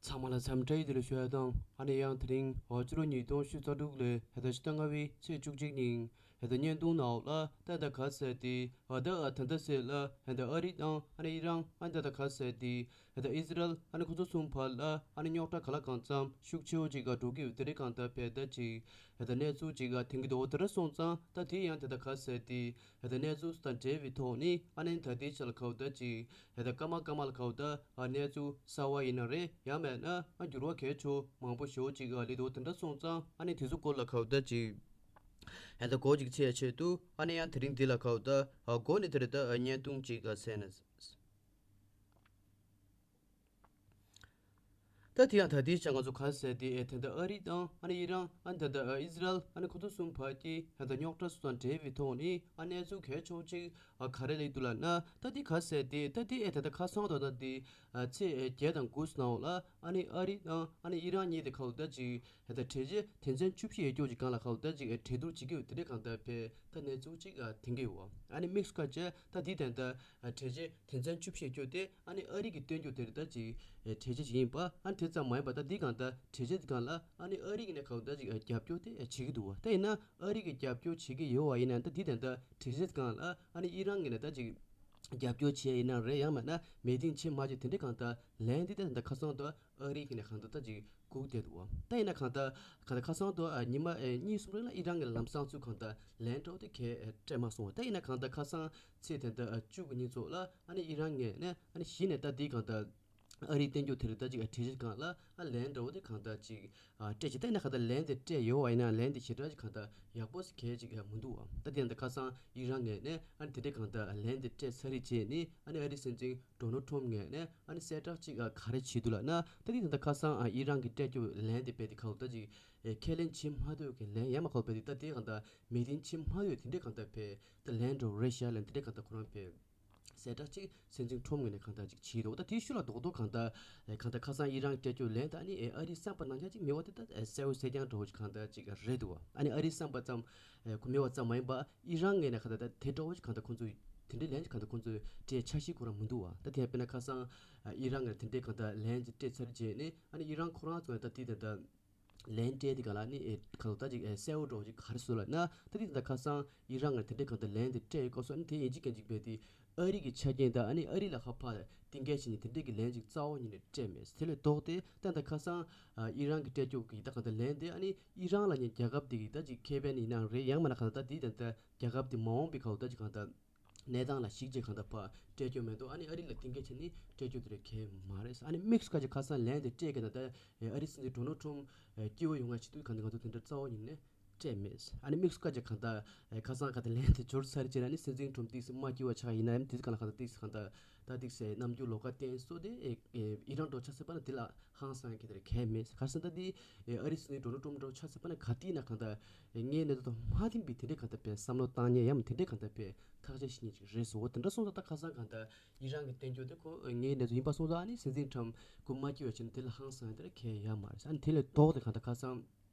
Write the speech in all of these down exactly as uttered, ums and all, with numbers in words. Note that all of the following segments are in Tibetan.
ཚང་མ་ལ་འཚམས་འདྲི་ཡི་དེ་ལ་ཞུ་ཡ་དང་ཨ་ནི་ཡང་དེ་རིང་ཨོ་ཕྱི་ལོ་ཉིས་སྟོང་ཉི་ཤུ་རྩ་དྲུག་ལོའི་ཧེ་ད་ཕྱི་ཟླ་ལྔ་པའི་ཚེས་བཅུ་གཅིག་ཉིན་ཧེ་ད་བརྙན་ཐུང་ནང་ལ་ད་ད་ག་ཟེར་ཏེ་ཨ་ད་ཨ་ད་ད་ཟེར་ལ་ཧེ་ད་ཨ་རི་དང་ཨ་ནི་ཨི་རན་ཨ་ད་ད་ག་ཟེར་ཏེ་ཧེ་ད་ཨི་སི་རལ་ཨ་ནི་ཁོ་ཚོ་གསུམ་བར་ལ་ཨ་ནི་རྙོག་དྲ་ག་ལ་གང་འཚམ་ཤུགས་ཆེ་བོ་ཅིག་ག་འགྲོ་གི་ཡོད་དེ་རིང་གང་ལྟར་བས་ད་ཅིག་ཧེ་ད་གནས་ཚུལ་ཅིག་ག་དེང་གི་དོ་དེ་ར་སོང་ཙང་ད་དེ་ཡང་ད་ད་ག་ཟེར་ཏེ། ཧེ་ད་གནས་ཚུལ་དང་འབྲེལ་བའི་ཐོག་ནས་ཨ་ནི་ད་ལྟའི་ཆ་ལ་ཁ་བ་ད་ཅིག་ཧེ་ད་སྐར་མ་སྐར་མ་ལ་ཁ་བ་ད་ཨ་གནས་ཚུལ་གསར་བ་ཡིན་ན་རེད། ཡང་མེད་ན་ཨ་འགྱུར་བ་གལ་ཆེ་མང་པོ་ཞེ་པོ་ཅིག་ཨ་ལི་དོ་དེ་འདྲ་སོང་ཙང་ཨ་ནི་དེ་ཚོ་སྐོར་ལ་ཁ་བ་ད་ཅིག་ཧེ་ད་གོ་ཅིག་ཆེ་ཆེད་དུ་ཨ་ནི་ཡང་དེ་རིང་འདི་ལ་ཁ་བ་ད་ཨ་གོ་ནི་དེ་རེད། ད་ཨ་བརྙན་ཐུང་ཅིག་ཨ་གསན་ན། ད་དེ་ཡང་ད་ལྟའི་ཆ་ང་ཚོ་ག་ཟེར་ཏེ་ཨེ་ད་ལྟ་ཨ་རི་དང་ཨ་ནི་ཨི་རན་ཨ་ནི་ད་ལྟ་ཨི་སི་རལ་ཨ་ནི་ཁོ་ཚོ་གསུམ་བར་གྱི་ཨ་ད་རྙོག་དྲ་སོགས་དང་འབྲེལ་བའི་ཐོག་ནས་ཨ་གནས་ཚུལ་གལ་ཆེ་བོ་ཅིག་ཨ་ག་རེ་སླེབས་འདུག་ལབ་ན། ད་དེ་ག་ཟེར་ཏེ་ད་དེ་ཨེ་ད་ལྟ་ཁ་སང་དང་ད་དེ་ཨ་ཚེས་ཨེ་བརྒྱད་དང་དགུ་ནང་ལ་ཨ་ནི་ཨ་རི་དང་ཨ་ནི་ཨི་རན་གཉིས་དེ་ཁ་བ་ད་ཅིག་ཨེ་ད་གྲོས་ཆོད་དོན་ཚན་བཅུ་བཞི་ཡོད་ཀྱོག་ཅིག་སྒང་ལ་ཁ་བ་ད་ཅིག་ཨེ་གྲོས་བསྡུར་བྱེད་ཀྱི་ཡོད་དེ་འདྲ་གང་ལྟར་བས་ད་གནས་ཚུལ་ཅིག་ཨ་ཐོན་གྱི་ཡོད། ཨ་ནི་དམིགས་སུ་བཀར་བྱས་ད་དེ་ད་ལྟ་ཨ་གྲོས་ཆོད་དོན་ཚན་བཅུ་བཞི་ཡོད་ཀྱོག་དེ། ཨ་ནི་ཨ་རི་གི་བསྟན་བཅོས་དེ་རེད། ད་ཅིག་ཨེ་གྲོས་ཆོད་ཅིག་ཡིན་པ། ཨ་ནི་དེ་ཙམ་མ་ཡིན་པ་ད་འདི་གང་ལྟར་གྲོས་ཆོད་འདི་སྒང་ལ་ཨ་ནི་ཨ་རི་གི་ནས་གང་ལྟར་ཅིག་ཨེ་རྒྱབ་སྐྱོར་དེ་ཨེ་བྱེད་ཀྱི་འདུག་བ། ད་ཡིན་ན་ཨ་རི་གི་རྒྱབ་སྐྱོར་བྱེད་ཀྱི་ཡོད་བ་ཡིན་ན་ད་འདི་ད་ལྟ་གྲོས་ཆོད་སྒང་ལ་ཨ་ནི་ཨི་རན་གི་ནས་ད་ཅིག་རྒྱབ་སྐྱོར་བྱས་ཡིན་ན་རེད། ཡང་མིན་ན་མོས་མཐུན་བྱེད་མ་བྱེད་དེ་འདྲ་གང་ལྟར་ལན་འདི་ད་ད་ལྟ་ཁ་སང་དུ་ཨ་རི་གི་ནས་གང་ལྟར་ད་ཅིག་སྒུག་བསྡད་འདུག་བ། ད་ཡིན་ན་གང་ལྟར་གང་ལྟར་ཁ་སང་དུ་ཨ་ཉི་མ་ཨེ་གཉིས་གསུམ་རིང་ལ་ཨི་རན་གི་ལམ་སང་ཚུལ་གང་ལྟར་ལན་འདྲ་བོ་དེ་གས་ཨེ་སྤྲད་མ་སོང་བ། ད་ཡིན་ན་གང་ལྟར་ཁ་སང་ཚེས་དེ་ད་ཨ་བཅུ་གི་ཉིན་ཚོགས་ལ་ཨ་ནི་ཨི་རན་ངོས་ནས་ཨ་ནི་གཞི་ནས་ད་འདི་གང་ལྟར་ཨ་རིའི་བསྟན་བཅོས་དེ་རིགས་ད་ཅིག་ཨ་གྲོས་གཞི་སྒང་ལ་ཨ་ལན་འདྲ་བོ་དེ་གང་ལྟར་ཅིག་ཨ་སྤྲད་ཅིག་ད་ཡིན་ན་གང་ལྟར་ལན་དེ་སྤྲད་ཡོད་བ་ཡིན་ན་ལན་དེ་ཞེ་དྲག་ཅིག་གང་ལྟར་ཡག་པོ་ཞིག་གས་ཅིག་ཡང་མི་འདུག་བ། ད་དེ་ཡང་ད་ཁ་སང་ཨི་རན་ངོས་ནས་ཨ་ནི་དེ་འདྲས་གང་ལྟར་ལན་དེ་སྤྲད་ཚར་རེད་བྱས་ནས་ཨ་ནི་ཨ་རིའི་སྲིད་འཛིན་ཌོ་ནལ་ཊམ་ངོས་ནས་ཨ་ནི་གསལ་བསྒྲགས་ཅིག་ཨ་ག་རེ་བྱས་འདུག་ལབ་ན། ད་དེ་ད་ཁ་སང་ཨ་ཨི་རན་གྱི་སྤྲད་རྒྱུ་ལན་དེ་བས་དེ་གང་ལྟར་ཅིག་ཨེ་ཁས་ལེན་བྱེད་མ་ཐུབ་མཁན་ལན་ཡང་མ་གོ་བས་དེ་ད་དེ་གང་ལྟར་མོས་མཐུན་བྱེད་མ་ཐུབ་དེ་འདྲས་གང་ལྟར་བས་ད་ལན་འདྲ་བོ་རེད་ཤག་ལབ་དེ་འདྲས་གང་ལྟར་ཁོ་རང་བས་གསལ་བསྒྲགས་ཅིག་སྲིད་འཛིན་ཊམ་ངོས་ནས་གང་ལྟར་ཅིག་བྱས་འདུག་ད་དེའི་ཤུལ་ལ་རྡོག་རྡོག་གང་ལྟར་ཨེ་གང་ལྟར་ཁ་སང་ཨི་རན་སྤྲད་རྒྱུ་ལན་ད་ཨ་ནི་ཨེ་ཨ་རིའི་བསམ་པ་ནང་བཞིན་ཅིག་མེད་པ་དེ་ད་ཨེ་གསལ་བོ་གསལ་རྐྱང་འདྲ་བོ་ཅིག་གང་ལྟར་ཅིག་རེད་འདུག་བ། ཨ་ནི་ཨ་རིའི་བསམ་པ་ཙམ་ཨེ་ཁོ་མེད་པ་ཙམ་མ་ཡིན་པ་ཨི་རན་ངོས་ནས་གང་ལྟར་ད་དེ་འདྲ་བོ་ཅིག་གང་ལྟར་ཁོང་ཚོས་དེ་འདྲའི་ལན་ཅིག་གང་ལྟར་ཁོང་ཚོས་སྤྲད་འཆར་གཞི་ཁོ་རང་མི་འདུག་བ། ད་དེ་ཡང་དཔེར་ན་ཁ་སང་ཨ་ཨི་རན་ངོས་ནས་དེ་འདྲའི་གང་ལྟར་ལན་ཅིག་སྤྲད་ཚར་རྗེས་ནས་ཨ་ནི་ཨི་རན་ཁོ་རང་ཚོ་ད་དེ་ད་ལན་སྤྲད་དེ་ག་ལ་ནི་ཨེ་ག་ལ་ད་ཅིག་ཨེ་གསལ་བོ་འདྲ་བོ་ཅིག་ག་རེ་བཟོ་ལབ་ན། ད་དེ་ད་ཁ་སང་ཨི་རན་ངོས་དེ་འདྲའི་གང་ལྟར་ལན་དེ་སྤྲད་ཡོད་སྐབས་སུ་ཨ་ནི་དེ་ཡིན་གཅིག་མིན་གཅིག་བས་དེ་ཨ་རི་གི་ཆ་རྐྱེན་དང་ཨ་ནི་ཨ་རི་ལ་ཧ་ཕ་གཏིང་སྐྱེལ་བྱས་ནས་དེ་འདྲའི་གི་ལན་ཅིག་རྩ་བ་ཉིད་ནས་སྤྲད་མེད། དེ་ལས་ལྡོག་སྟེ་ད་ད་ཁ་སང་ཨ་ཨི་རན་གི་སྤྲད་རྒྱུ་གི་ད་གང་ལྟར་ལན་དེ་ཨ་ནི་ཨི་རན་ལབ་མཁན་རྒྱལ་ཁབ་དེ་གི་ད་ཅིག་ཁེ་ཕན་ཡིན་ན་རེད། ཡང་མིན་ན་གང་ལྟར་ད་དེ་ད་ལྟ་རྒྱལ་ཁབ་དེ་མ་འོངས་པའི་གང་ལྟར་ད་ཅིག་གང་ལྟར་གནས་སྟངས་ལ་གཞིགས་བྱས་གང་ལྟར་ཕར་སྤྲད་རྒྱུ་མེད་དོ། ཨ་ནི་ཨ་རི་ལ་གཏིང་སྐྱེལ་བྱས་ནས་སྤྲད་རྒྱུ་དེ་རེད་གས་མ་རེད། ཨ་ནི་དམིགས་སུ་བཀར་བྱས་ཁ་སང་ལན་དེ་སྤྲད་མཁན་ད་ལྟ་ཨ་རི་སྲིད་འཛིན་ཌོ་ནལ་ཊམ་སྐྱིད་པོ་ཡོང་བའི་ཆེད་དུ་གང་ལྟར་ང་ཚོ་དེ་འདྲ་རྩ་བ་ཉིད་ནས་སྤྲད་མེད། ཨ་ནི་དམིགས་སུ་བཀར་བྱས་གང་ལྟར་ཁ་སང་གང་ལྟར་ལན་དེ་འབྱོར་ཚར་རྗེས་ཨ་ནི་སྲིད་འཛིན་ཊམ་ཏོག་ཙམ་མ་སྐྱིད་པ་ཆགས་ཡིན་ན་ཨ་ནི་དེ་གང་ལ་གང་ལྟར་ཏོག་ཙམ་གང་ལྟར་ད་ཏོག་ཙམ་རྣམ་འགྱུར་ལོགས་ཀ་བསྟན་སོ་དེ་ཨི་རན་འགྲོ་ཆ་ཟེར་བ་ན་དེ་ལ་ཧང་སང་གི་དེར་གལ་མེད། ག་རེ་ཟེར་ན་ད་འདི་ཨ་རི་སྲིད་འཛིན་ཌོ་ནལ་ཊམ་འདྲ་ཆགས་ཚར་བ་ན་ག་དུས་ན་གང་ལྟར་ངའི་གནས་ཚུལ་དང་མ་མཐུན་པའི་དེ་འདྲའི་གང་ལྟར་བས་བསམ་བློ་བཏང་མཁན་ཡང་དེ་འདྲའི་གང་ལྟར་བས་ཐག་གཅོད་བྱེད་མཁན་ཅིག་རེད་སོ། དེ་འདྲ་སོང་ཙང་ད་ཁ་སང་གང་ལྟར་ཨི་རན་གྱི་བསྟན་བཅོས་དེ་ཁོ་ངའི་གནས་ཚུལ་ཡིན་པ་སོང་ཙང་ཨ་ནི་སྲིད་འཛིན་ཊམ་ཁོ་མ་སྐྱིད་པ་བྱས་ན་དེ་ལ་ཧང་སང་ཡང་དེ་ལ་གལ་ཡོད་མ་རེད། ཨ་ནི་དེ་ལས་ལྡོག་སྟེ་གང་ལྟར་ཁ་སང་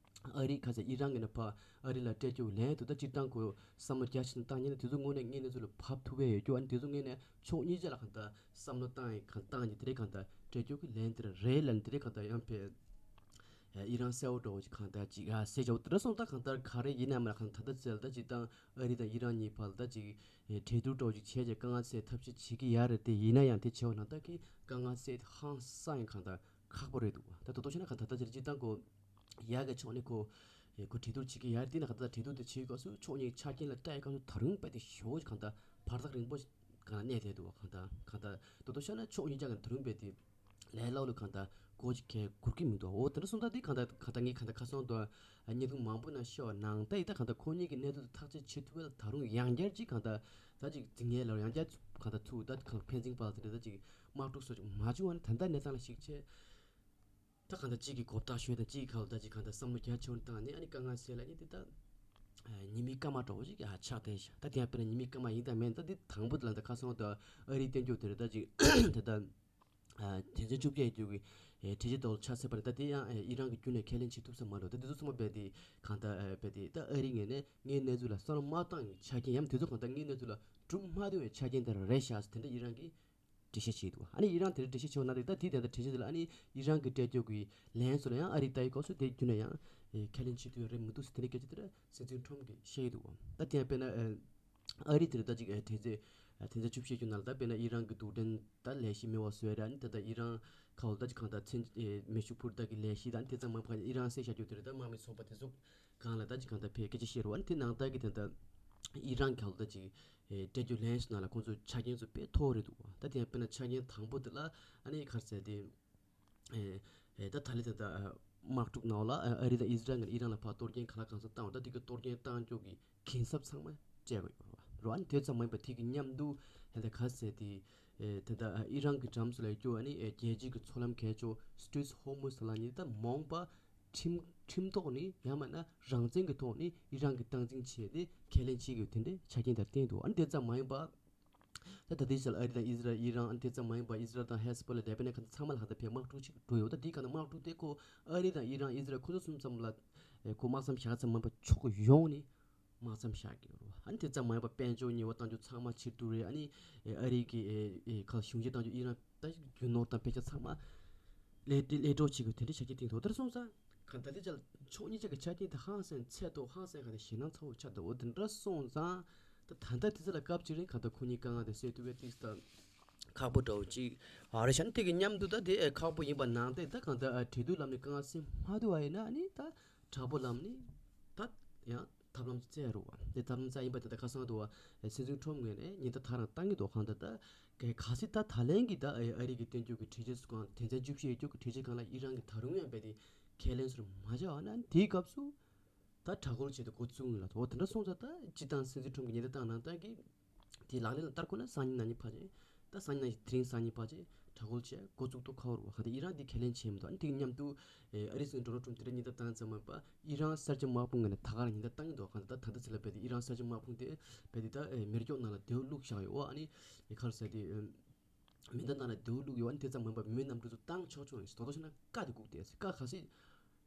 ཨ་རི་ཁ་སང་ཨི་རན་གྱི་ནས་ཕར་ཨ་རི་ལ་སྤྲད་རྒྱུ་ལན་དུ་ད་སྤྱིར་བཏང་ཁོ་བསམ་བློ་རྒྱ་ཆེ་ན་བཏང་མཁན་ནི་དེ་ཚོ་དངོས་གནས་ངའི་གནས་ཚུལ་ལ་བབས་ཐུབ་པ་ཡོད་རྒྱུ། ཨ་ནི་དེ་ཚོ་དངོས་གནས་ཕྱོགས་གཉིས་ཆ་ལ་གང་ལྟར་བསམ་བློ་བཏང་ཡིན་གང་བཏང་ཡིན་དེ་རེད། གང་ལྟར་སྤྲད་རྒྱུ་གི་ལན་དེ་རེད་ལབ་ནས་དེ་རེད། གང་ལྟར་ཡང་ཕེ་ཨི་རན་གསལ་བོ་འདྲ་བོ་ཅིག་གང་ལྟར་ཅིག་ཨ་གསལ་བྱ་བོ་དེ་འདྲ་སོང་ད་གང་ལྟར་ག་རེ་ཡིན་ན་མ་ལ་གང་ལྟར་ད་ལྟ་ཚེ་ལ་ད་སྤྱིར་བཏང་ཨ་རི་དང་ཨི་རན་གཉིས་བར་ལ་ད་ཅིག་གྲོས་བསྡུར་འདྲ་བོ་ཅིག་བྱས་རྗེས་དཀའ་ངལ་སེལ་ཐབས་ཤེས་བྱེད་ཀྱི་ཡ་རེད། དེ་ཡིན་ན་ཡང་དེ་བྱས་པ་ན་ད་གི་དཀའ་ངལ་སེལ་དེ་ཧང་སང་ཡིན་གང་ལྟར་ཁག་པོ་རེད་འདུག་བ། ད་ད་དུང་བཤད་ན་གང་ལྟར་ད་ཅིག་སྤྱིར་བཏང་ཁོ་ཡ་གི་ཕྱོགས་ནས་ཁོ་ཁོ་གྲོས་བསྡུར་བྱེད་ཀྱི་ཡ་རེད། དེ་ན་གང་ལྟར་གྲོས་བསྡུར་དེ་བྱེད་སྐབས་སུ་ཕྱོགས་གཉིས་ཆ་རྐྱེན་ལ་ལྟ་ཡི་སྐབས་སུ་ད་རུང་དཔེ་དེ་ཞེ་པོ་གང་ལྟར་བར་ཐག་རིང་པོ་གང་ལ་གནས་བསྡད་འདུག་བ། གང་ལྟར་གང་ལྟར་ད་དུང་བཤད་ན་ཕྱོགས་གཉིས་ཆ་གི་ད་རུང་དཔེ་དེ་ལས་སླ་པོ་ལ་གང་ལྟར་གོ་ཅིག་གས་འགུར་གི་མི་འདུག་འོ་དེ་འདྲ་སོང་ད་དེ་གང་ལྟར་གང་ལྟར་ངས་གང་ལྟར་ཁ་སང་དུ་བརྙན་ཐུང་མང་པོ་ནང་ཤོད་པ་ནང་ད་ཡི་ད་གང་ལྟར་ཁོ་གཉིས་ཀྱི་གནས་ཚུལ་དེ་ཐག་གཅོད་བྱེད་ཐུབ་པ་ལ་ད་རུང་ཡང་བསྐྱར་ཅིག་གང་ལྟར་ད་ཅིག་འཛིང་ངེས་ལ་ཡང་བསྐྱར་གང་ལྟར་ཚུགས་ད་གང་ཕན་ཚུན་བར་དེ་འདྲ་ད་ཅིག་དམག་འཁྲུག་སོགས་ཅིག་མ་བྱུང་བ་ནི་ད་ལྟ་གནས་སྟངས་ལ་གཞིགས་བྱས། ད་གང་ལྟར་གཅིག་གིས་གོ་བརྡ་ཤོད་དང་གཅིག་གིས་གང་ལྟར་གཅིག་གང་ལྟར་བསམ་བློ་རྒྱ་ཆེ་བོ་བཏང་ནས་ཨ་ནི་དཀའ་ངལ་སེལ་ལ་ནི་དེ་ལྟར་ཉི་མའི་སྐར་མ་འདྲ་བོ་ཞིག་ཡང་ཆགས་བསྡད་ཤག་ད་དེ་ཡང་དཔེར་ན་ཉི་མའི་སྐར་མ་ཡིན་དང་མིན་ད་འདི་དང་པོ་དེ་ལ་ད་ཁ་སང་ད་ཨ་རིའི་བསྟན་བཅོས་དེ་རེད། ད་ཅིག་དེ་ལྟར་དོན་ཚན་བཅོ་བརྒྱད་ཡོད་རྒྱུ་གི་གྲོས་ཆོད་ཐོག་ལ་ཆ་ཟེར་བ་རེད། ད་དེ་ཡང་ཨི་རན་གྱི་བརྒྱུད་ནས་ཁས་ལེན་བྱེད་ཐུབ་ས་མ་རེད། ད་འདི་ཚོ་ཚང་མ་རྦད་དེ་གང་ལྟར་རྦད་དེ་ད་ཨ་རིའི་ངོས་ནས་ངའི་གནས་ཚུལ་ལ་བསམ་བློ་མ་བཏང་བའི་ཆ་རྐྱེན་ཡང་དེ་ཚོ་གང་ལྟར་ངའི་གནས་ཚུལ་ལ་གྲུབ་མ་བཏང་བའི་ཆ་རྐྱེན་དེ་རེད་ཤག་ཟེར་དེ་འདྲ་ཨི་རན་གྱིས། འགྲེལ་བཤད་བྱས་འདུག་ཨ་ནི་ཨི་རན་དེ་འདྲ་འགྲེལ་བཤད་བྱས་པ་ན་དེ་ད་དེ་དེ་འདྲ་འགྲེལ་བཤད་དེ་ལ་ཨ་ནི་ཨི་རན་གྱི་སྤྲད་རྒྱུ་གི་ལན་སོགས་ལ་ཡང་ཨ་རི་ལྟ་ཡི་སྐབས་སུ་དེ་རྒྱུན་ནས་ཡང་ཨེ་ཁས་ལེན་བྱེད་ཐུབ་ཡ་རེད་མི་འདུག་ཟེར་དེ་འདྲ་སྐད་ཆ་དེ་འདྲ་སྲིད་འཛིན་ཁྲོམ་གྱིས་བཤད་ཡི་འདུག་ད་དེ་ཡང་དཔེར་ན་ཨེ་ཨ་རི་དེ་ལ་ད་ཅིག་ཨེ་དྲན་ཚེ་ཨེ་དྲན་ཚེ་བཅུ་བཞི་བཅུ་ནང་ལ་ད་དཔེར་ན་ཨི་རན་གྱི་རྡུལ་ཕྲན་ད་ལས་གཞི་མེད་པ་བཟོ་ཡ་རེད། ཨ་ནི་ད་ལྟ་ཨི་རན་ཁ་བོ་ད་ཅིག་གང་ལྟར་མཚོན་ཨེ་མེ་ཤུགས་འཕུར་མདའ་གི་ལས་གཞི་དང་དེ་ཙམ་མ་ཡིན་པར་ཨི་རན་བསད་བཞག་རྒྱུ་དེ་རེད། ད་དམག་མི་ཚོགས་པ་དེ་ཚོ་སྒང་ལ་ད་ཅིག་གང་ལྟར་ཕེབས་སྐད་ཆ་བཤད་རོགས། ཨ་ནི་དེ་ནང་ལྟར་གྱི་དེ་ལྟར་ཨི་རན་གྱི་ཁ་ལོ་ད་ཅིག་ཨེ་སྤྲད་རྒྱུ་ལན་ཞིག་ནང་ལ་ཁོང་ཚོ་ཆ་རྐྱེན་ཚོ་དཔེ་མཐོ་བོ་རེད་འདུག་ད་དེ་ཡང་དཔེར་ན་ཆ་རྐྱེན་དང་པོ་དེ་ལ་ཨ་ནི་ག་རེ་ཟེར་དེ་ཨེ་ཨེ་ད་ད་ལེ་ད་ད་དམག་འཁྲུག་ནང་ལ་ཨ་རི་དང་ཨི་ཟི་རལ་ངན་ཨི་རན་ལ་ཕར་གཏོར་སྐྱོན་ག་ལ་གང་འཚམ་བཏང་བ་ད་དེ་གི་གཏོར་སྐྱོན་བཏང་རྒྱུ་གི་གན་ཚབ་ཚང་མ་སྤྲད་པ་ཡོད་རེད་བ། རོ་ཨ་ནི་དེ་ཙམ་མ་ཡིན་པ་དེ་གི་མཉམ་དུ་ཨེ་ད་ག་རེ་ཟེར་དེ་ཨེ་ད་ད་ཨི་རན་གྱི་འགྲམ་སུ་ལ་ཡོད་རྒྱུ་ཨ་ནི་ཨེ་རྒྱལ་སྤྱི་གི་མཚོ་ལམ་གལ་ཆེ་Strait of Hormuz ལ་ཉིད་ད་མོངས་པ་ཁྲིམས་ཁྲིམས་ཐོག་ནས་ཡང་མིན་ན་རང་བཙན་གྱི་ཐོག་ནས་ཨི་རན་གྱིས་སྟངས་འཛིན་བྱས་ཏེ་ཁས་ལེན་བྱེད་དགོས་དེ་འདྲའི་ཆ་རྐྱེན་དེ་བསྟན་འདུག་ཨ་ནི་དེ་ཙམ་མ་ཡིན་པ། ད་ད་ལྟའི་ཆར་ཨ་རི་དང་ཨི་ཟི་རལ་ཨི་རན་ཨ་ནི་དེ་ཙམ་མ་ཡིན་པ་ཨི་ཟི་རལ་དང་ཧེ་ཟི་བྷོ་ལ་ལེ་བྷ་ནན་ག་ཚང་མ་ལ་ག་ད་ཕེབས་དམག་འཁྲུག་ཅིག་འགྲོ་ཡོད། ད་དེའི་ག་ད་དམག་འཁྲུག་དེ་ཁོ་ཨ་རི་དང་ཨི་རན་ཨི་ཟི་རལ་ཁོ་ཚོ་གསུམ་ཙམ་ལ་ཁོ་དམག་མཚམས་བཞག་ཙམ་མ་ཡིན་པ་ཕྱོགས་ཡོངས་ནས་དམག་མཚམས་བཞག་གི་ཡོད་རེད་བ། ཨ་ནི་དེ་ཙམ་མ་ཡིན་པ་དཔལ་འབྱོར་ཉེས་པ་བཏང་རྒྱུ་ཚང་མ་ཕྱིར་བསྡུ་རེད། ཨ་ནི་ཨ་རི་གི་ཁ་གཞུང་བཞེས་བཏང་རྒྱུ་ཨི་རན་ད་རྒྱུ་ནོར་དང་དཔེ་ཆ་ཚང་མ་ལས་ལས་སྒྲོག་བྱེད་དགོས་དེ་འདྲའི་ཆ་རྐྱེན་བསྟན་འདུག་དེར་སོང་ཙང་གང་ལྟར་དེ་ཅག་ཕྱོགས་གཉིས་ཆ་གི་ཆ་རྐྱེན་དེ་ཧང་སང་ཚད་མཐོ་ཧང་སང་ག་ནས་ཞེད་སྣང་ཚ་བོ་ཆགས་འདུག་འོ་དེ་འདྲ་སོང་ཙང་ད་ད་ལྟ་དེ་ཚོ་ལ་སྐབས་གཅིག་རིང་གང་ལྟར་ཁོ་གཉིས་དཀའ་ངལ་དེ་སེལ་ཐུབ་པའི་ཏིག་ཙམ་ཁག་པོ་འདྲ་བོ་ཅིག་ཨ་རེ་ཤ་ནི་དེ་གི་མཉམ་དུ་ད་དེ་ཁག་པོ་ཡིན་པ་ནང་བསྟན་ད་གང་ལྟར་གྲོས་བསྡུར་ལམ་ནས་དཀའ་ངལ་སེལ་མ་ཐུབ་པ་ཡིན་ན་ནི་ད་དྲག་པོ་ལམ་ནས་ད་ཡང་ཐབས་ལམ་ཅིག་བཙལ་རོགས་པ། དེ་ཐབས་ལམ་བཙལ་ཡིན་པ་དེ་ད་ཁ་སང་དུ་བ་སྲིད་འཛིན་ཁྲོམ་ངོས་ནས་ཉིན་ལྟར་ད་རང་བཏང་གི་འདུག་གང་ལྟར་ད་གལ་ག་སྲིད་ད་ད་ལན་གྱི་ད་ཨ་རི་གི་བསྟན་རྒྱུ་གི་གྲོས་ཆོད་སུ་གང་དོན་ཚན་བཅུ་བཞི་ཡོད་རྒྱུ་གི་གྲོས་ཆོད་གང་ལ་ཨི་རན་གྱི་ད་རུང་ཡང་རྦད་དེ་ཁས་ལེན་སུ་མ་བྱ་བ་ན་དེའི་སྐབས་སུ་ད་དྲག་རྒོལ་བྱེད་དུ་འགོ་བཙུགས་ཡོད་ལ། འོ་དེ་འདྲ་སོང་ཙང་ད་སྤྱི་བཏང་སྲིད་འཛིན་ཁྲོམ་གྱི་ཉིན་ལྟར་བཏང་ནང་བཏང་གི་དེ་ལག་ལེན་ལ་བསྟར་དགོས་ན་སང་ཉིན་གནངས་ཉིན་ཕལ་ཆེར་ད་སང་ཉིན་གནངས་ཉིན་དེ་རིང་སང་ཉིན་ཕལ་ཆེར་དྲག་རྒོལ་བྱས་འགོ་བཙུགས་ཐུབ་ཁག་པོ་རེད་བ། གང་ལྟར་ཨི་རན་དེ་ཁས་ལེན་བྱས་མི་འདུག་ཨ་ནི་དེ་གི་མཉམ་དུ་ཨ་རི་སྲིད་འཛིན་ཌོ་ནལ་ཁྲོམ་དེ་རིང་ཉིན་ལྟར་བཏང་ཙམ་མ་ཡིན་པ་ཨི་རན་གསར་བརྗེ་དམག་དཔུང་ངོས་ནས་ད་ག་རང་ཉིན་ལྟར་བཏང་གི་འདུག་གང་ལྟར་ད་ད་ལྟ་ཚེ་ལ་རྦད་དེ་ཨི་རན་གསར་བརྗེ་དམག་དཔུང་དེ་རྦད་དེ་ད་མེ་སྒྱོགས་ནང་ལ་རྡེའུ་བླུགས་བཞག་ཡོད། ཨ་ནི་ག་རེ་ཟེར་དེ་མེ་མདའ་ནང་ལ་རྡེའུ་བླུགས་ཡོད། ཨ་ནི་དེ་ཙམ་མིན་པར་མི་རྣམས་འདུ་འཛོམས་བཏང་ཆོག་ཆོག་ཡིན། དོ་དོ་ཞེ་ན་བཀའ་དེ་བཀུག་བསྡད་ཟེར། བཀའ་ག་སྲིད་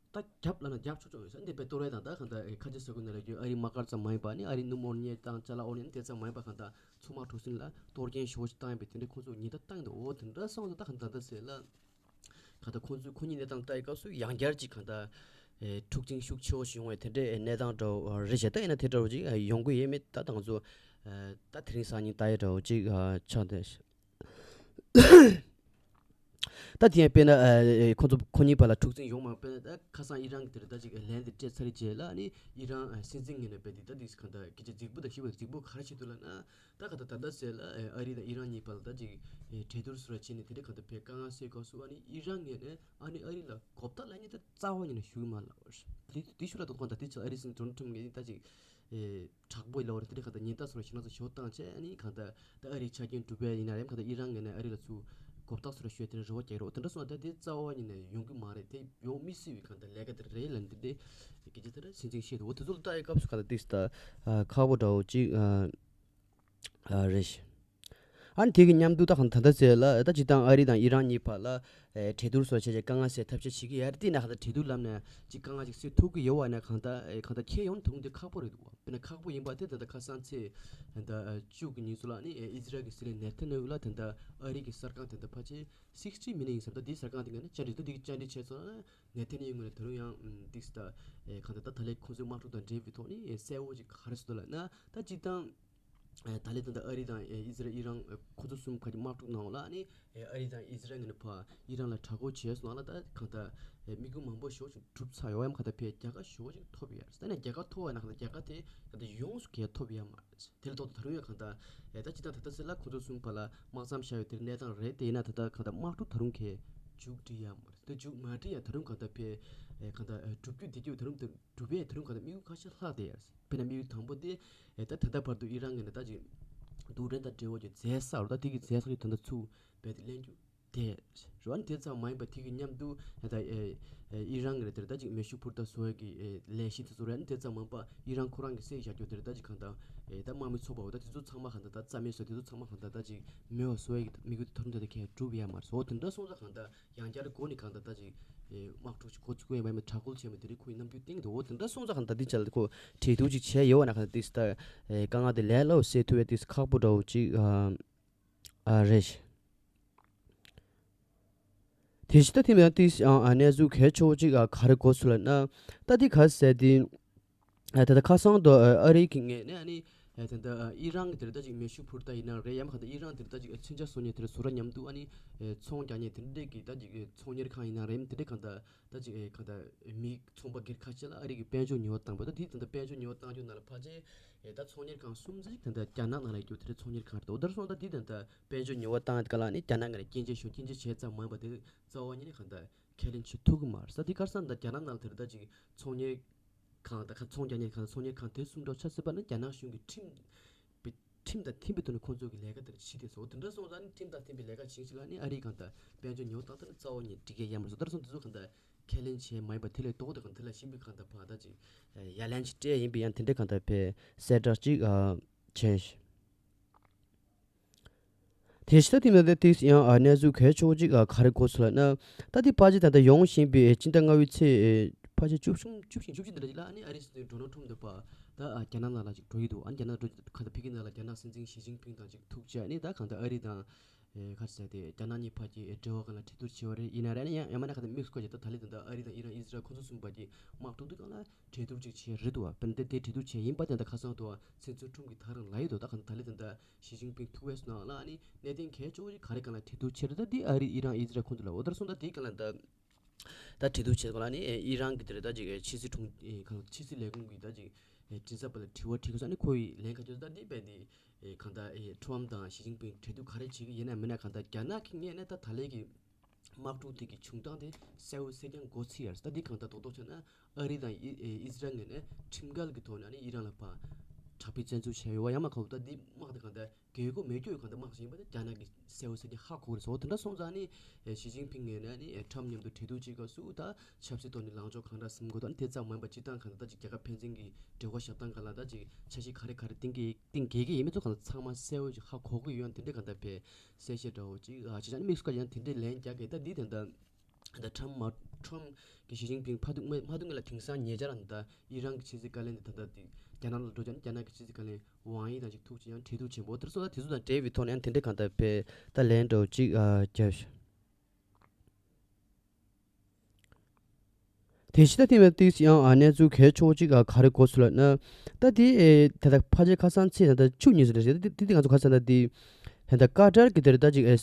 ད་རྒྱབ་ལ་ན་རྒྱབ་ཆོག་ཆོག་ཡིན་ཟེར། འདི་པའི་གཏོར་བས་དང་ད་གང་ལྟར་ཁ་ཆེ་ས་ཁུལ་ནང་ལ་རྒྱུ་ཨ་རི་དམག་སྒར་ཙམ་མ་ཡིན་པ་ནི་ཨ་རི་སྣུམ་འོར་སྣོད་དང་ཅ་ལག་འོར་སྣོད་དེ་ཙམ་མ་ཡིན་པ་གང་ལྟར་མཚོ་དམག་འཁྲུག་ཟིང་ལ་གཏོར་སྐྱོན་ཞེ་པོ་ཞིག་བཏང་ཡོད་པའི་དེ་འདྲའི་ཁོང་ཚོ་ཉིན་ལྟར་བཏང་གི་འདུག་འོ་དེ་འདྲ་སོང་ཙང་ད་གང་ལྟར་ད་ཟེར་ལ་གང་ལྟར་ཁོང་ཚོས་ཁོ་གཉིས་གནས་སྟངས་ལྟ་ཡི་སྐབས་སུ་ཡང་བསྐྱར་ཅིག་གང་ལྟར་འཁྲུག་ཆེན་ཤུགས་ཆེ་བོ་ཞིག་ཡོང་བའི་དེ་འདྲའི་གནས་སྟངས་འདྲ་བོ་རེད་བྱས། ད་ཡིན་ན་དེ་འདྲ་བོ་ཅིག་ཡོང་གི་ཡོད་མེད་ད་ང་ཚོ་ད་དེ་རིང་སང་ཉིན་ལྟ་ཡི་འདྲ་བོ་ཅིག་ཆགས་འདུག་ད་དེ་ཡང་དཔེར་ན་ཨ་ཁོང་ཚོ་ཁོ་གཉིས་བར་ལ་འཁྲུག་འཛིང་ཡོང་མ་དཔེར་ན་ད་ཁ་སང་ཨི་རན་གྱི་དེར་ད་ཅིག་ལན་དེ་སྤྲད་ཚར་རྗེས་ལ་ནི་ཨི་རན་ཨ་སྲིད་འཛིན་ངོས་ནས་རྦད་དེ་ད་དེ་གང་ལྟར་སྐད་ཆ་རྫིག་པོ་དང་ཞིབ་པ་རྫིག་པོ་ག་རེ་བྱེད་འདུག་ལབ་ན་ད་གང་ལྟར་ད་ལྟ་ཟེར་ལ་ཨ་རི་དང་ཨི་རན་གཉིས་བར་ལ་ད་ཅིག་གྲོས་བསྡུར་སོགས་ལ་བྱས་ནས་དེ་འདྲ་གང་ལྟར་བས་དཀའ་ངལ་སེལ་དགོས་སུ་ཨ་ནི་ཨི་རན་ངོས་ནས་ཨ་ནི་ཨ་རི་ལ་གོ་བརྡ་ལབ་མཁན་ད་རྩ་བ་ཉིད་ནས་ཞུ་གི་མ་ལབ་པ་རེད། དེ་དེ་ཞུ་ལ་དོགས་པ་ད་དེ་ཅིག་ཨ་རི་སྲིད་འཛིན་ཌོ་ནལ་ཁྲམ་ངོས་ནས་ད་ཅིག་དྲག་པོ་ལབ་པ་རེད། དེ་འདྲ་གང་ལྟར་ཉེན་བརྡ་སོགས་ལ་ཞེད་སྣང་ཚ་ཞེ་པོ་བཏང་བྱས་ཨ་ནི་གང་ལྟར་ད་ཨ་རིའི་ཆ་རྐྱེན་གྲུབ་པ་ཡིན་ན་རེད། གང་ལྟར་ཨི་རན་ངོས་ནས་ཨ་རི་ལ་ཚུར་གོ་བརྡ་སོགས་ལ་ཞུས་དེ་འདྲ་རེ་བ་རྒྱག་རོགས། དེ་འདྲ་སོང་ཙང་ད་དེ་རྩ་བ་ཉིད་ནས་ཡོང་གི་མ་རེད། དེ་ཡོང་མི་སྲིད་པའི་གང་ལྟར་ལས་ཀ་དེ་རེད་ལབ་འདི་འདྲའི་སྐད་ཆ་དེ་འདྲ་སྲིད་འཛིན་བཤད་འདུག་འོ་དེ་ཚོ་ལ་ལྟ་ཡི་སྐབས་སུ་གང་ལྟར་ཏིག་ཙམ་ཁག་པོ་འདྲ་བོ་ཅིག་རེད། ཨ་ནི་དེ་གི་མཉམ་དུ་ད་གང་ད་ལྟ་ཟེར་ལ་ད་སྤྱིར་བཏང་ཨ་རི་དང་ཨི་རན་གཉིས་བར་ལ་གྲོས་བསྡུར་སོགས་བྱས་བྱས་དཀའ་ངལ་སེལ་ཐབས་ཤེས་བྱེད་ཀྱི་ཡོད་རེད། དེ་ན་གང་ལྟར་གྲོས་བསྡུར་ལམ་ནས་ཅིག་དཀའ་ངལ་ཅིག་སེལ་ཐུབ་ཀྱི་ཡོད་པ་ན་གང་ལྟར་གང་ལྟར་ཁྱེད་ཡོང་དུས་དེ་ཁག་པོ་རེད་འདུག་དཔེར་ན་ཁག་པོ་ཡིན་པ་དེ་ད་ལྟ་ཁ་སང་ཚེས་ད་ལྟ་བཅུ་གི་ཉིན་སུ་ལ་ནི་ཨི་ཟི་རལ་གྱི་སྲིད་བློན་ནེ་ཐན་ཡ་ཧུ་ལ་ད་ལྟ་ཨ་རི་གི་གསར་ཁང་དེ་ད་ཕལ་ཆེར་སིག་སི་ཊི་མི་ནཊ་ཡིན་ས་ད་དེའི་གསར་ཁང་དེ་ངོས་ནས་བཅར་འདྲི་ད་དེ་གི་བཅར་འདྲི་བྱས་སོང་ན་ནེ་ཐན་ཡ་ཧུ་ངོས་ནས་ད་རུང་ཡང་ཏིག་ཙམ་ད་གང་ལྟར་ད་ད་ལན་ཁོང་ཚོའི་དམག་འཁྲུག་དང་འབྲེལ་བའི་ཐོག་ནས་གསལ་བོ་ཅིག་ག་རེ་ཟེར་འདུག་ལབ་ན་ད་སྤྱིར་བཏང་ད་ལན་ད་ལྟ་ཨ་རི་དང་ཨི་ཟི་རལ་ཨི་རན་ཁོ་ཚོ་གསུམ་ག་གི་དམག་འཁྲུག་ནང་ལ་ནི་ཨ་རི་དང་ཨི་ཟི་རལ་ངོས་ནས་ཕར་ཨི་རན་ལ་དྲག་རྒོལ་བྱས་སོང་ལ་ད་གང་ལྟར་དམིགས་ཡུལ་མང་པོ་ཞེ་པོ་ཅིག་གྲུབ་ཚར་ཡོད། ཡང་གང་ལྟར་ཕར་རྒྱལ་ཁ་ཞེ་པོ་ཅིག་ཐོབ་ཡོད་རེད། ད་ནི་རྒྱལ་ཁ་ཐོབ་པ་ན་གང་ལྟར་རྒྱལ་ཁ་དེ་གང་ལྟར་ཡོངས་སུ་གང་ཐོབ་ཡོད་མ་རེད། དེ་ལ་ཐོག་ཏུ་ད་རུང་ཡང་གང་ལྟར་ཨེ་ད་ཅི་ད་ད་ལྟ་ཟེར་ལ་ཁོ་ཚོ་གསུམ་བར་ལ་དམག་མཚམས་བཞག་ཡོད་དེར་གནས་སྟངས་རེད། དེ་ཡིན་ན་ད་ལྟ་གང་ལྟར་དམག་འཁྲུག་ད་རུང་གས་མཇུག་སྒྲིལ་ཡ་མ་རེད། དེ་མཇུག་མ་སྒྲིལ་ཡ་ད་རུང་གང་ལྟར་ཕར་ཨེ་གང་ལྟར་ཨེ་སྒྲུབ་རྒྱུ་དེ་རྒྱུ་ད་རུང་ད་སྒྲུབ་ཡས་ད་རུང་གང་ལྟར་དམིགས་ཡུལ་ཁ་ཤས་ལྷག་བསྡད་ཡ་རེད། དཔེར་ན་དམིགས་ཡུལ་དང་པོ་དེ་ཨེ་ད་ད་ལྟ་བར་དུ་ཨི་རན་ངོས་ནས་ད་ཅིག་རྡུལ་ཕྲན་དང་འབྲེལ་བ་གྱི་རྫས་བསགས་རོགས་ད་དེ་གི་རྫས་བསགས་ཀྱི་ད་ལྟ་ཚུར་རྦད་དེ་ལེན་རྒྱུ། དེ་རོ་ཨ་ནི་དེ་ཙམ་མ་ཡིན་པ་དེ་གི་མཉམ་དུ་ད་ཨེ་ཨེ་ཨི་རན་གྱི་རེད་དེར་ད་ཅིག་མེ་ཤུགས་འཕུར་མདའ་བཟོ་ཡ་གི་ཨེ་ལས་གཞི་དེ་ཚོ་རེད། ཨ་ནི་དེ་ཙམ་མ་ཡིན་པ་ཨི་རན་ཁོ་རང་གི་བསད་བཞག་རྒྱུ་དེར་ད་ཅིག་གང་ལྟར་ཨེ་ད་དམག་མི་ཚོགས་པ་འོ་ད་དེ་ཚོ་ཚང་མ་གང་ལྟར་ད་རྩ་མེད་བཟོ་དེ་ཚོ་ཚང་མ་གང་ལྟར་ད་ཅིག་མེད་པ་བཟོ་ཡ་གི་དམིགས་ཡུལ་དེ་ཐོག་མཐའ་དེ་གས་འགྲུབ་ཡ་མ་རེད། འོ་དེ་འདྲ་སོང་ཙང་གང་ལྟར་ཡང་བསྐྱར་སྒོ་ནས་གང་ལྟར་ད་ཅིག་ཨེ་དམག་འཁྲུག་ཅིག་འགོ་བཙུགས་ཡ་མ་ཡིན་པ་དྲག་རྒོལ་བྱས་མ་དེ་རིགས་ཁོ་ཡི་རྣམ་འགྱུར་བསྟན་གྱི་འདུག་འོ་དེ་འདྲ་སོང་ཙང་གང་ལྟར་དེ་ཅག་ལ་ཁོ་གྲོས་བསྡུར་ཅིག་བྱས་ཡོད་པ་ན་གང་ལྟར་དེ་ད་ཨེ་དཀའ་ངལ་དེ་ལས་སླ་བོ་སེལ་ཐུབ་ཡ་དེ་ཁག་པོ་འདྲ་བོ་ཅིག་ཨ་ཨ་རེད། དེ་བཞིན་ད་དེ་མིན་ཏིས་ཡང་ཨ་གནས་ཚུལ་གལ་ཆེ་བོ་ཅིག་ཨ་ག་རེ་གོ་སོང་ལབ་ན། ད་དེ་ག་ཟེར་དེ་ཨ་ད་ལྟ་ཁ་སང་དུ་ཨ་ཨ་རི་གི་ངོས་ནས་ཨ་ནི་ཨ་ད་ལྟ་ཨ་ཨི་རན་གྱི་དེར་ད་ཅིག་མེ་ཤུགས་འཕུར་མདའ་ཡིན་ན་རེད། ཡང་གང་ལྟར་ཨི་རན་དེར་ད་ཅིག་མཚོན་ཆ་བཟོ་མཁན་དེར་བཟོ་གྲྭ་མཉམ་དུ་ཨ་ནི་ཨ་ཚོང་རྒྱག་མཁན་དེ་འདྲས་ཀྱི་ད་ཅིག་ཨ་ཚོང་གཉེར་ཁང་ཡིན་ན་རེད། དེ་འདྲས་གང་ལྟར་ད་ཅིག་ཨ་གང་ལྟར་མི་ཚོང་པ་སྒེར་ཁ་ཤས་ལ་ཨ་རི་གི་དཔལ་འབྱོར་ཉེས་པ་བཏང་བ། ད་དེ་ད་ལྟ་དཔལ་འབྱོར་ཉེས་པ་བཏང་རྒྱུ་ནང་ལ་ཕལ་ཆེར་ཨ་ད་ཚོང་གཉེར་ཁང་གསུམ་ཙམ་ཅིག་ད་ལྟ་རྒྱ་ནག་ནང་ལ་ཡོད་རྒྱུ་དེ་འདྲས་ཚོང་གཉེར་ཁང་རེད། འོ་ད་སོང་ད་དེ་ད་ལྟ་དཔལ་འབྱོར་ཉེས་པ་བཏང་ཡོད་ག་ལ་ནི་རྒྱ་ནག་ངོས་ནས་སྐྱོན་བརྗོད་ཞུ་སྐྱོན་བརྗོད་བྱས་ཙམ་མ་ཡིན་པ་དེ་རྩ་བ་ཉིད་ནས་གང་ལྟར་ཁས་ལེན་བྱེད་ཐུབ་ཀྱི་མ་རེད། ས་དེ་ག་རེ་ཟེར་ན་ད་རྒྱ་ནག་ནང་ལ་དེར་ད་ཅིག་ཚོང་གཉེར་ཁང་དང་ཁ་ཚོང་རྒྱག་མཁན་ཁང་ཚོང་གཉེར་ཁང་དེ་གསུམ་འདྲ་ཆ་བཞག་པ་ན་རྒྱ་ནག་གཞུང་གི་ཁྲིམས་པའི་ཁྲིམས་དང་མཐུན་པའི་ཐོག་ནས་ཁོང་ཚོ་གི་ལས་ཀ་དེར་བྱེད་དེ་སོ་དེ་འདྲ་སོང་ཙང་ནི་ཁྲིམས་དང་མཐུན་པའི་ལས་ཀ་བྱེད་ཞིག་ལ་ནི་ཨ་རིའི་གང་ལྟར་དཔལ་འབྱོར་ཉོ་སྟངས་དེ་ནི་རྩ་བ་ཉིད་འགྲིག་གི་ཡོད་མ་རེད་སོ། ད་རེས་སོང་དེ་ཚོ་གང་ལྟར་ཁས་ལེན་བྱས་མ་ཡིན་པ་དེ་ལས་ལྡོག་སྟེ་གང་དེ་ལ་ཞིབ་པའི་གང་ལྟར་ཕར་ད་ཅིག་ཡ་ལན་ཅིག་སྤྲད་ཡིན་པའི་ཡང་དེ་འདྲའི་གང་ལྟར་བས་གསལ་བསྒྲགས་ཅིག་ཨ་བྱས། དེ་ཕྱི་ད་དེ་མ་དེ་ཏིག་ཡང་ཨ་གནས་ཚུལ་གལ་ཆེ་བོ་ཅིག་ཨ་ག་རེ་གོ་སོང་ལབ་ན། ད་དེ་ཕལ་ཆེར་ད་ལྟ་ཡོང་བཞིན་པའི་སྤྱི་ཟླ་ལྔ་པའི་ཚེས་ཕལ་ཆེར་བཅུ་བཞི་བཅུ་བཞི་བཅུ་བཞི་འདི་འདྲ་ཅིག་ལ་ཨ་ནི་ཨ་རིའི་སྲིད་འཛིན་ཌོ་ནལ་ཊམ་འདི་ཕར་ད་ཨ་རྒྱ་ནག་ནང་ལ་ཅིག་འགྲོ་ཡི་འདུག་ཨ་ནི་རྒྱ་ནག་འགྲོ་ཁ་ད་ཕ་གི་ནང་ལ་རྒྱ་ནག་སྲིད་འཛིན་ཞི་ཅིན་ཕིང་དང་ཅིག་ཐུག་བྱས་ཨ་ནི་ད་གང་ལྟར་ཨ་རི་དང་ཨེ་ག་རེ་ཟེར་ཏེ་རྒྱ་ནག་གཉིས་བར་གྱི་འབྲེལ་བ་སྒང་ལ་གྲོས་བསྡུར་བྱས་པ་རེད། ཡིན་ན་རེད་ཨ་ནི་ཡང་ཡང་མིན་ན་གང་ལྟར་དམིགས་སུ་བཀར་བྱས་ད་ད་ལན་ད་ལྟ་ཨ་རི་དང་ཨི་རན་ཨི་ཟི་རལ་ཁོ་ཚོ་གསུམ་བར་གྱི་དམག་འཁྲུག་འདི་སྒང་ལ་གྲོས་བསྡུར་ཅིག་བྱས་རེད་འདུག་བ། དཔེར་ན་དེ་དེ་གྲོས་བསྡུར་བྱས་ཡིན་པ་དེ་འདྲ་ཁ་སང་དུ་བ་སྲིད་འཛིན་ཊམ་གྱིས་ད་རང་ལབ་ཡོད་འདུག་ད་གང་ལྟར་ད་ལན་ད་ལྟ་ཞི་ཅིན་ཕིང་ཐུག་པའི་ནང་ལ་ཨ་ནི་གནད་དོན་གལ་ཆེ་བོ་ཞིག་ག་རེ་སྒང་ལ་གྲོས་བསྡུར་བྱས་རེད། ད་འདི་ཨ་རི་ཨི་རན་ཨི་ཟི་རལ་ཁོང་ཚོ་ལ་འོ་ད་སོང་ད་འདི་སྒང་ལ་ད་ད་གྲོས་བསྡུར་བྱས་སྒང་ལ་ནི་ཨི་རན་གྱི་དེ་རེད་ད་ཅིག་ཕྱི་སྲིད་དྲུང་ཨེ་གང་ཕྱི་སྲིད་ལས་ཁུངས་ཀྱི་ད་ཅིག་ཨེ་མགྲིན་ཚབ་པ་ལ་དྲི་བ་དྲིས་སྐབས་སུ་ཨ་ནི་ཁོ་ཡིས་ལན་ག་ཅོ་ད་འདི་དཔེ་འདི་ཨེ་གང་ལྟར་ཨེ་ཊམ་དང་ཞི་ཅིན་ཕིང་གྲོས་བསྡུར་ག་རེ་བྱེད་ཀྱི་ཡིན་ན་མིན་ན་གང་ལྟར་རྒྱ་ནག་གི་ངོས་ནས་ད་ད་ལན་གྱི་དམག་འཁྲུག་དེ་གི་བྱུང་སྟངས་དེ་གསལ་བོ་གསལ་རྐྱང་མགོ་ཚོས་ཡ་རེད། ད་འདི་གང་ལྟར་རྡོག་རྡོག་བྱས་ན་ཨ་རི་དང་ཨི་ཨི་ཟི་རལ་ངོས་ནས་ཁྲིམས་འགལ་གྱི་ཐོག་ནས་ཨ་ནི་ཨི་རན་ལ་ཕར་དྲག་པོའི་བཙན་འཛུལ་བྱས་ཡོད་པ་ཡང་མ་གོ་ད་འདི་དམག་དེ་གང་ལྟར་རྒྱལ་སྒོ་མེད་རྒྱུ་ཡོད་གང་ལྟར་དམག་ཞིག་ཡིན་པ་དེ་རྒྱ་ནག་གིས་གསལ་བོ་གསལ་རྐྱང་ཧ་གོ་གི་རེད་ཟེར་བ་དེ་འདྲ་སོང་ཙང་ནི་ཞི་ཅིན་ཕིང་ངོས་ནས་ཨ་ནི་ཊམ་མཉམ་དུ་གྲོས་བསྡུར་བྱེད་སྐབས་སུ་ད་ཆབ་སྲིད་ཐོག་ནས་ལངས་ཕྱོགས་གང་འདྲ་བཟུང་དགོས་དང་དེ་ཙམ་མ་ཡིན་པ་སྤྱིར་བཏང་གང་ལྟར་ཅིག་རྒྱལ་ཁབ་ཕན་ཚུན་གྱི་འབྲེལ་བ་བཞག་སྟངས་སྒང་ལ་ད་ཅིག་འཆར་གཞི་ག་རེ་ག་རེ་གཏིང་གི་གཏིང་གི་གི་ཡིན་མིན་ཚོ་གང་ལ་ཚང་མ་གསལ་བོ་ཅིག་ཧ་གོ་གི་ཡོད། དེ་འདྲའི་གང་ལྟར་བས་གསལ་བཤད་འདྲ་བོ་ཅིག་ཨ་ཅི་ཅང་དམིགས་སུ་བཀར་ཡང་དེ་འདྲའི་ལན་རྒྱག་གི་ད་འདི་དེ་འདྲ་ད་ཊམ་མ་ཊམ་གི་ཞི་ཅིན་ཕིང་ཕ་དུང་མ་ཕ་དུང་ལ་དེང་སང་ཉེ་ཆར་ད་ཨི་རན་གྱི་ཕྱི་སྲིད་བཀའ་བློན་དེ་ད་ལྟ་དེ་རྒྱ་ནག་ལ་འགྲོ་ཅང་རྒྱ་ནག་གི་ཕྱི་སྲིད་བཀའ་བློན་ཝང་ཡི་དང་ཅིག་ཐུག་ཅིག་ཡང་གྲོས་བསྡུར་ཆེན་པོ་དེ་ཚོ་ད་དེ་ཚོ་དང་འབྲེལ་བའི་ཐོག་ནས་ཡང་དེ་འདྲའི་གང་ལྟར་བས་ད་ལན་འདྲ་བོ་ཅིག་ཨ་རྒྱབ་ཤག་དེ་ཕྱི་ད་དེ་མ་ཏིག་ཡང་ཨ་གནས་ཚུལ་གལ་ཆེ་བོ་ཅིག་ཨ་ག་རེ་གོ་སོང་ལབ་ན། ད་དེ་ཨེ་ད་ལྟ་ཕལ་ཆེར་ཁ་སང་ཚེས་ད་ལྟ་བཅུ་ཉིན་ཙམ་རེད་ཤག་ད་དེ་དེ་ང་ཚོ་ཁ་སང་ད་དེ་ད་ལྟ་ཀ་ཏར་གི་དེར་ད་ཅིག་ཨེ་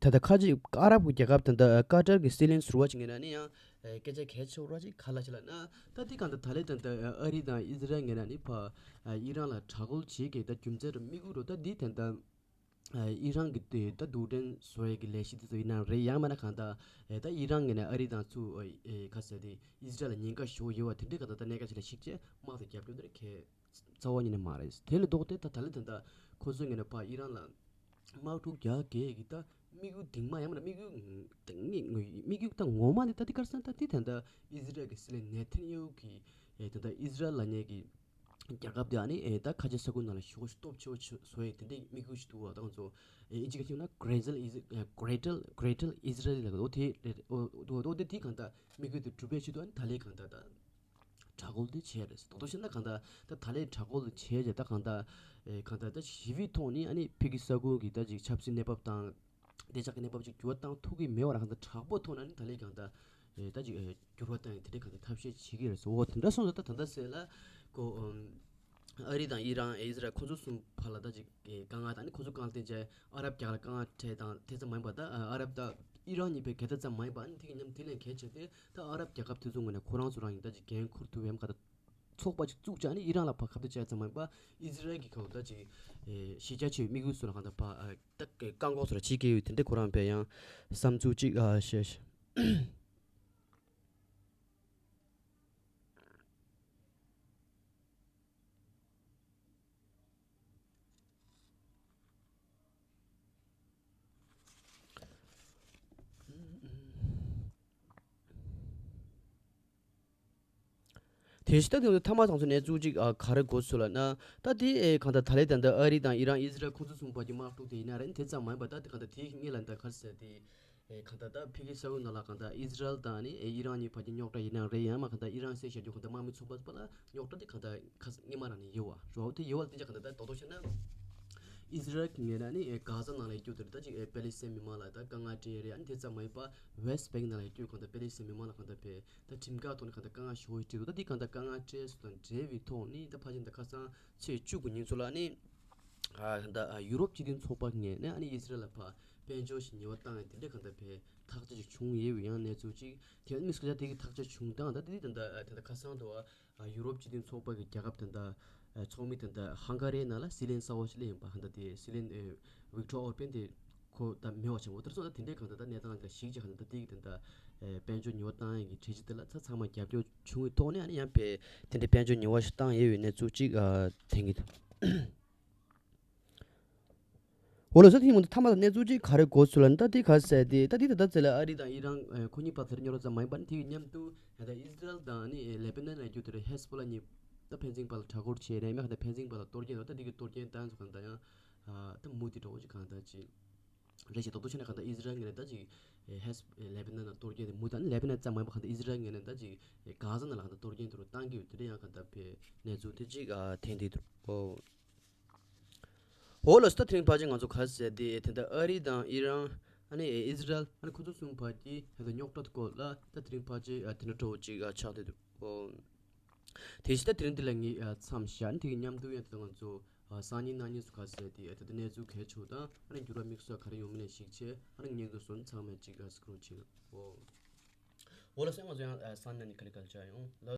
ད་ལྟ་ཁ་ཅིག་ཨ་རབ་ཀྱི་རྒྱལ་ཁབ་ད་ལྟ་ཀ་ཏར་གི་སྲིད་བློན་ཟུར་པ་ཅིག་ངོས་ནས་ནི་ཡང་ཨེ་སྐད་ཆ་གལ་ཆེ་བོ་ར་ཅིག་ག་ལབ་ཤག་ལབ་ན། ད་དེ་གང་ད་ད་ལྟ་ད་ལྟ་ཨ་རི་དང་ཨི་ཟི་རལ་ངོས་ནས་ནི་ཕར་ཨེ་ཨི་རན་ལ་དྲག་རྒོལ་བྱེད་ཀྱི་ད་རྒྱུ་མཚན་ར་དམིགས་ཡུལ་ར་ད་དེ་ད་ལྟ། ཨ་ཨི་རན་གྱི་དེ་ད་རྡུལ་ཕྲན་བཟོ་ཡས་ཀྱི་ལས་གཞི་དེ་ཚོ་ཡིན་ན་རེད། ཡང་མིན་ན་གང་ལྟར་ཨེ་ད་ཨི་རན་ངོས་ནས་ཨ་རི་དང་ཚུར་ཨེ་ཁ་ཟེར་དེ་ཨི་ཟི་རལ་ལ་ཉེན་ཁ་ཞུགས་ཡོད་པ་དེ་འདྲའི་གང་ལྟར་ད་གནད་འགག་ཅིག་ལ་གཞིགས་བྱས་དམག་དེ་རྒྱབ་སྐྱོར་དེ་གལ་རྩ་བ་ཉིད་ནས་མ་རེད། དེ་ལས་ལྡོག་སྟེ་ད་ད་ལན་ད་ལྟ་ཁོ་ཚོའི་ངོས་ནས་ཕར་ཨི་རན་ལ་དམག་འཁྲུག་རྒྱག་གི་ཡོད་ཀྱི་ད་དམིགས་ཡུལ་གདིང་མ་ཡང་མིན་ན་དམིགས་ཡུལ་དངོས་དམིགས་ཡུལ་ད་ངོ་མ་ནི་ད་དེ་ག་རེ་ཟེར་ན་ད་དེ་ད་ལྟ་ཨི་ཟི་རལ་གྱི་སྲིད་བློན་ནེ་ཐན་ཡ་ཧུ་གིས་ཨེ་ད་ལྟ་ཨི་ཟི་རལ་ལབ་མཁན་གྱི་རྒྱལ་ཁབ་དེ་ཨ་ནི་ཨེ་ད་ཁ་ཆེ་ས་ཁུལ་ནང་ལ་ཞེ་པོ་ཞིག་སྟོབས་ཆེ་བོ་ཆེ་བཟོ་ཡས་དེ་འདྲའི་དམིགས་ཡུལ་ཞིག་འདུག་བ། ད་ང་ཚོ་ཨེ་ཨིན་ཇི་སྐད་ཆ་ནང་Greater Is- ཨེ་Greater Greater Israel་ལབ་འོ་དེ་རེད། འོ་འོ་འོ་དེ་དེ་གང་ལྟར་དམིགས་ཡུལ་དེ་གྲུབ་པའི་ཆེད་དུ་ཨ་ནི་ད་ལན་གང་ལྟར་ད་དྲག་རྒོལ་དེ་བྱས་རེད། ད་དུང་བཤད་ན་གང་ལྟར་ད་ད་ལན་དྲག་རྒོལ་དེ་བྱས་རྗེས་ད་གང་ལྟར་ཨེ་གང་ལྟར་ད་ཞི་བའི་ཐོག་ནས་ཨ་ནི་ཕ་གི་ས་ཁུལ་གྱི་ད་ཅིག་ཆབ་སྲིད་གནས་བབ་དང་བདེ་འཇགས་ཀྱི་གནས་བབ་ཅིག་འགྱུར་བ་བཏང་ཐུབ་ཀྱི་མེད་པ་ར་གང་ལྟར་དྲག་པོའི་ཐོག་ནས་ནི་ད་ལན་གང་ལྟར་ཨེ་ད་ཅིག་ཨེ་འགྱུར་བ་བཏང་ཡས་དེ་འདྲའི་གང་ལྟར་ཐབས་ཤེས་བྱེད་ཀྱི་ཡོད་རེད་ཟེར། འོ་དེ་འདྲ་སོང་ཙང་ད་ད་ལྟ་ཟེར་ལ་ཀོ་ཨམ་ཨ་རི་དང་ཨི་རན་ཨེ་ཨི་ཟི་རལ་ཁོ་ཚོ་གསུམ་བར་ལ་ད་ཅིག་ཨེ་དཀའ་ངལ་དང་ནི་ཁོ་ཚོ་དཀའ་ངལ་བརྟེན་བྱས་ཨ་རབ་རྒྱལ་ཁབ་ལ་དཀའ་ངལ་འཕྲད་དང་དེ་ཙམ་མ་ཡིན་པ་ད་ཨ་རབ་དང་ཨི་རན་གཉིས་པའི་འགལ་ཟླ་ཙམ་མ་ཡིན་པ་ཨ་ནི་དེ་གི་མཉམ་དེ་ལས་གལ་ཆེ་སྟེ་ད་ཨ་རབ་རྒྱལ་ཁབ་དེ་ཚོ་ངོས་ནས་ཁོ་རང་ཚོ་རང་ཡིན་ད་ཅིག་འགན་འཁུར་ཐུབ་ཡམ་ག་ད་ཚོགས་པ་ཅིག་བཙུགས་བྱས་ནི་ཨི་རན་ལ་ཕར་ཁ་གཏད་བཅག་ཙམ་མ་ཡིན་པ་ཨི་ཟི་རལ་གྱི་ཁ་ལ་ད་ཅིག་ཨེ་གཞི་རྒྱ་ཆེ་བའི་དམིགས་ཡུལ་སུ་ལ་གང་ལྟར་ཕར་ཨ་ད་བཀག་འགོག་སུ་ལ་བྱེད་ཀྱི་ཡོད་དེ་འདྲ་ཁོ་རང་བས་ཡང་བསམ་ཚུལ་ཅིག་ཨ་བཤད། དེ་བཞིན་ད་དེ་ཚོ་ཐ་མ་དང་ཚོ་གནས་ཚུལ་ཅིག་ཨ་ག་རེ་གོ་སོང་ལབ་ན། ད་དེ་ཨེ་གང་ལྟར་ད་ལན་ད་ལྟ་ཨ་རི་དང་ཨི་རན་ཨི་ཟི་རལ་ཁོ་ཚོ་གསུམ་བར་གྱི་དམག་འཁྲུག་དེ་ཡིན་ན་རེད། དེ་ཙམ་མ་ཡིན་པ་ད་དེ་གང་ལྟར་དེའི་སྔོན་ལ་ད་ག་རེ་ཟེར་དེ་ཨེ་གང་ལྟར་ད་ཕ་གི་ས་ཁུལ་ནང་ལ་གང་ལྟར་ཨི་ཟི་རལ་དང་ནི་ཨེ་ཨི་རན་གཉིས་བར་གྱི་རྙོག་དྲ་ཡིན་ན་རེད། ཡང་མ་གང་ལྟར་ཨི་རན་ཟེར་བཞག་རྒྱུ་གང་ལྟར་དམག་མི་ཚོགས་པ་ཚོ་བར་ལ་རྙོག་དྲ་དེ་གང་ལྟར་ཁ་སྔོན་མ་རང་ནས་ཡོད་པ་རེད་བ། དེ་ཡོད་པ་དེ་ཅག་གང་ལྟར་ད་རྡོག་རྡོག་བཤད་ན་ ཨི་ཟི་རལ་གྱི་ངོས་ནས་ནི་ཨེ་གྷ་ཟ་ནང་ལ་སྐྱོད་དེ་རེད། ད་ཅིག་ཨེ་པེ་ལི་སི་ཐན་མི་མང་ལ་ད་དཀའ་ངལ་སྤྲད་རེད། ཨ་ནི་དེ་ཙམ་མ་ཡིན་པ་ཝེ་སི་ཊི་བེང་ནང་ལ་སྐྱོད་གང་ལྟར་པེ་ལི་སི་ཐན་མི་མང་ལ་གང་ལྟར་བས་ད་ཁྲིམས་འགལ་ཐོག་ནས་གང་ལྟར་དཀའ་ངལ་ཞེ་པོ་ཞིག་འཕྲད་འདུག་ད་འདི་གང་ལྟར་དཀའ་ངལ་འཕྲད་སོང་དང་འབྲེལ་བའི་ཐོག་ནི་ད་ཕལ་ཆེར་ད་ཁ་སང་ཚེས་བཅུ་གི་ཉིན་ཚོ་ལ་ནི་ཨ་ད་ཡུ་རོབ་སྤྱི་མཐུན་ཚོགས་པ་ངོས་ནས་ཨ་ནི་ཨི་ཟི་རལ་ལ་ཕར་དཔལ་འབྱོར་ཞིག་ཉེས་པ་བཏང་ཡ་དེ་འདྲ་གང་ལྟར་བས་ཐག་གཅོད་ཅིག་བྱུང་ཡོད་པའི་ཡང་གནས་ཚུལ་ཅིག་དེ་ནི་སྐད་ཆ་དེ་གི་ཐག་གཅོད་བྱུང་སྟངས་ད་དེ་ད་ད་ད་ཁ་སང་དུ་ཨ་ཡུ་རོབ་སྤྱི་མཐུན་ཚོགས་པ་གི་རྒྱལ་ཁབ་དེ་འདྲ་ཚོགས་མི་དེ་འདྲ་ཧང་ག་རིའི་ནང་ལ་སྲིད་བློན་གསར་པ་ཞིག་སླེབས་ཡིན་པ། ཧང་ད་དེ་སྲིད་བློན་ཝིག་ཊོར་ཨོར་པན་དེ་ཁོ་ད་མེད་པ་བྱུང་། འོ་དེར་སོང་ད་དེ་འདྲའི་གང་ད་ད་གནས་སྟངས་ལ་ཞིག་ཅིག་ཧང་ད་དེ་གི་དེ་འདྲ་དཔལ་འབྱོར་ཉེས་པ་བཏང་ཡས་ཀྱི་གྲོས་གཞི་དེ་ལ་ཚ་ཚང་མ་རྒྱབ་སྐྱོར་བྱུང་བའི་ཐོག་ནས་ཨ་ནི་ཡང་བས་དེ་འདྲའི་དཔལ་འབྱོར་ཉེས་པ་ཞིག་བཏང་ཡོད་པའི་གནས་ཚུལ་ཅིག་ཐོན་གྱི་འདུག་འོ་ལགས་སོ། དེ་ཡིན་མོ་ད་མཐའ་མ་ལ་གནས་ཚུལ་གཅིག་ག་རེ་གོ་ཚུལ་ལ་ནི་ད་དེ་ག་ཟེར་དེ་ད་དེ་ད་ད་ཚེ་ལ་ཨ་རི་དང་ཨི་རན་ཁོ་གཉིས་བར་དེར་རྙོག་དྲ་ཙམ་མ་ཡིན་པ་ནི་དེ་གི་མཉམ་དུ་ད་ཨི་ཟི་རལ་དང་ནི་ལེ་པི་ནན་ལ་རྒྱུད་དེར་ཧེ་སི་བྷོ་ལ་གཉིས་ད་ཕན་ཚུན་བར་ལ་གྲོས་མོལ་བྱས་རེད། མེད་ཁ་ད་ཕན་ཚུན་བར་ལ་གཏོར་སྐྱོན་ད་དེ་གི་གཏོར་སྐྱོན་བཏང་ཚོ་གང་ད་ཡང་ད་མུ་དེ་འདྲ་བོ་ཅིག་གང་ད་ཅིག་རེད་ཞེས་རྡོག་རྡོག་ཆ་ནས་གང་ད་ཨི་ཟི་རལ་ངོས་ནས་ད་ཅིག་ཧེ་སི་ལེ་པི་ནན་ལ་གཏོར་སྐྱོན་དེ་མུ་ད་ནི་ལེ་པི་ནན་ཙམ་མ་ཡིན་པ་གང་ད་ཨི་ཟི་རལ་ངོས་ནས་ད་ཅིག་གྷ་ཟ་ནང་ལ་གང་ད་གཏོར་སྐྱོན་དེ་རུ་བཏང་གི་ཡོད། དེ་འདྲ་ཡང་གང་ད་བས་གནས་ཚུལ་དེ་ཅིག་ཐོན་དེ་འདུག་འོ། འོ་ལགས་སོ། ད་དེ་རིང་ཕལ་ཆེར་ང་ཚོ་ག་རེ་ཟེར་དེ་དེ་འདྲ་ཨ་རི་དང་ཨི་རན་ཨ་ནི་ཨི་ཟི་རལ་ཨ་ནི་ཁོ་ཚོ་གསུམ་བར་གྱི་དེ་འདྲ་རྙོག་དྲ་སྐོར་ལ་ད་དེ་རིང་ཕལ་ཆེར་དེ་འདྲ་འདྲ་བོ་ཅིག་ཆགས་བསྡད་འདུག་འོ། དེ་བཞིན་ད་དེ་རིང་འདི་ལ་ངས་མཚམས་བཞག་ནས་དེ་གི་མཉམ་དུ་ཡང་དེ་ང་ཚོ་སང་ཉིན་གནངས་ཉིན་སུ་ག་རེ་ཟེར་དེ་དེ་འདྲ་གནས་ཚུལ་གལ་ཆེ་དང་ཨ་ནི་འགྱུར་བ་དམིགས་བསལ་ག་རེ་ཡོང་མིན་ལ་གཞིགས་བྱས་ཨ་ནི་ངས་འདུག་སོང་ཚང་མས་ཅིག་སྐུ་རོགས་བྱེད་འོ། འོ་ལགས་སོ། ང་ཚོ་ཡང་སང་ཉིན་ག་ལེ་ག་ལེ་བཅར་ཡོང་ལགས།